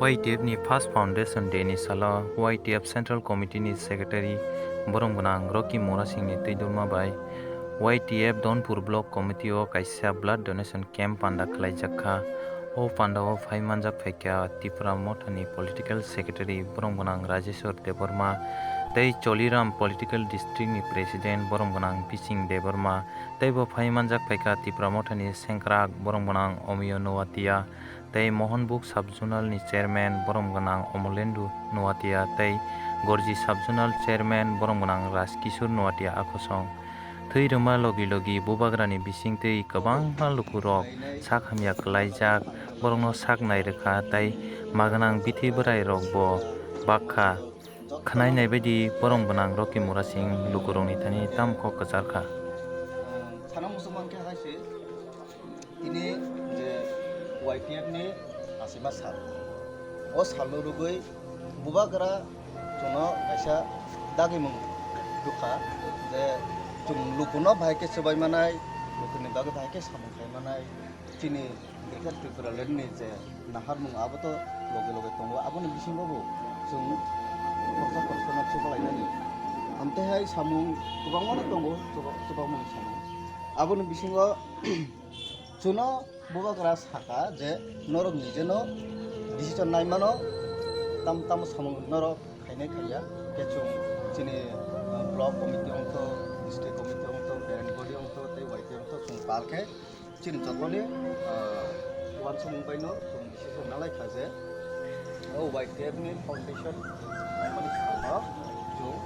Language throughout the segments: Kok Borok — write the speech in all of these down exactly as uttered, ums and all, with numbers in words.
Y T F ni first foundation day ni salo Y T F Central Committee ni secretary borom gwnang Rocky Murasing ni twi dorma bai Y T F Donpur Block Committee o kaisa blood donation camp panda khlaijak kha. O panda o phai manjak phaikha Tipra Motha ni political secretary borom gwnang Rajeshwar Debbarma tei Choliram political district ni president borom gwnang Bising Debbarma tei bo phai manjak phaikha Tipra Motha ni sengkrak borom gwnang Omiyo Noatia tei Mohanbuk Sub-Zonal ni Chairman borom gwnang Omolendu Noatia tei Gorji Sub-Zonal Chairman borom gwnang Rajkishore Noatia akhosong. Thwi rwma logi logi bubagrani bisingtwi kwbangma lukurok sak hamya kwlaijak, borokno sak nai rwkha tei magwnang bithi bwrairokbo bakha. Khwnai nai baidi borom gwnang Rocky Murasing lukurokni thani tamo kok kwchar kha. Sana musulman khe hai se. Tini je Y T F ni asima sal. O salno rwgwi bubagra chwngno kaisa dagimung rwkha je chwng lukuno bahai khe swbai manai, lukuni bagwi bahai khe samung khai manai, chini Greater Tipraland ni je naharmung abo to loge loge tongo, aboni bisingo bo chwng khoroksa khoroksano chubalainani. Amtwi hai samung kwbangmano tongo, chuba-, chubamani samung. Aboni bisingo chwngno bubagra sakha je norok nijeno decision nai mano, tam tamo samung norok khainai khaiya. Khe chwng chini, uh, block committee ongtho, district committee ongtho, parent body ongtho, tei Y T ongtho, chwng pal khe chini jotoni, ah, uansukmung baino chwng decision nalai kha je o Y T F ni foundation naimani salo chwng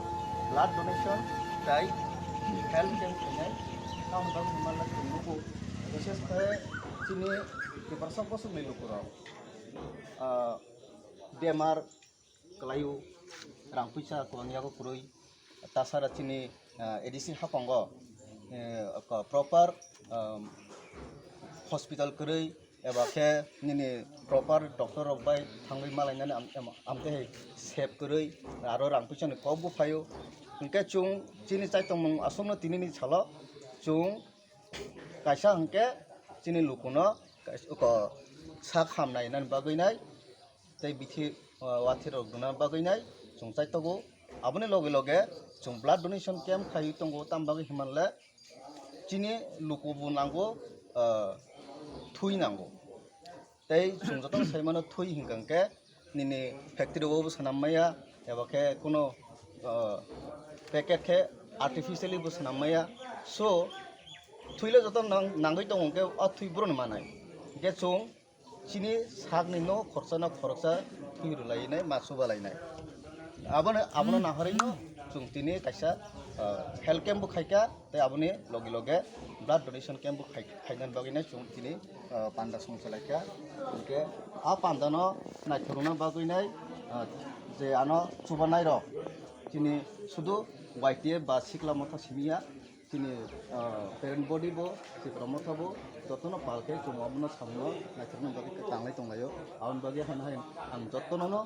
blood donation tei health camp khainai. Tamoni bagwi hwnmale chwng nugo, bises khe chini Tiprasa bosongni lukurok, ah, bemar kwlaio, rang puisa kwbang yago kwrwi, tasara chini, ah, A D C hapango, eh, ko-, proper, um, hospital kwrwi eba khe nini proper doctor rok bai thangwi malainani am-, am-, amtwi hai sep kwrwi aro rang puisani kok bo phaio. Hinkhe chwng chini chaitongmung aswkno tinini salo chwng kaisa hinkhe chini lukuno kaisa ko sak hamnai nani bagwi nai tei bithi, ah, wathirok rwna bagwi nai chwng chaitogo. Aboni loge loge chwng blood donation camp khaiwi tongo, tam bagwi hinmanle chini luku bo nango, ah, thwi nango. Tei chwng jotono sai mano thwi hinkha khe nini factory o bo swnam maya eba khe kuno, ah, packet khe artificially bo swnam maya. So thwile joto nang-, nangwi tongo khe o thwi boroni manai. Hinkhe chwng chini sakni no khoroksa no khoroksa thwi rwlainai, ma chubalainai. Abono, abono naharwi no chwng tini kaisa, ah, health camp bo khaikha, tei aboni loge loge blood donation camp bo khai-, khainani bagwi nai chwng tini, ah, panda song chalaikha. Hinkhe a panda no naithok rwna bagwi nai, ah, je ano chubanai rok chini sudu Y T F ba Sikla Motha simi ya, chini, ah, parent body bo, Tipra Motha bo, jotono pal khe chwng abono samungno naithokna bagwi khe tanglai tonglaio. Aboni bagwi haino hai ang jotono no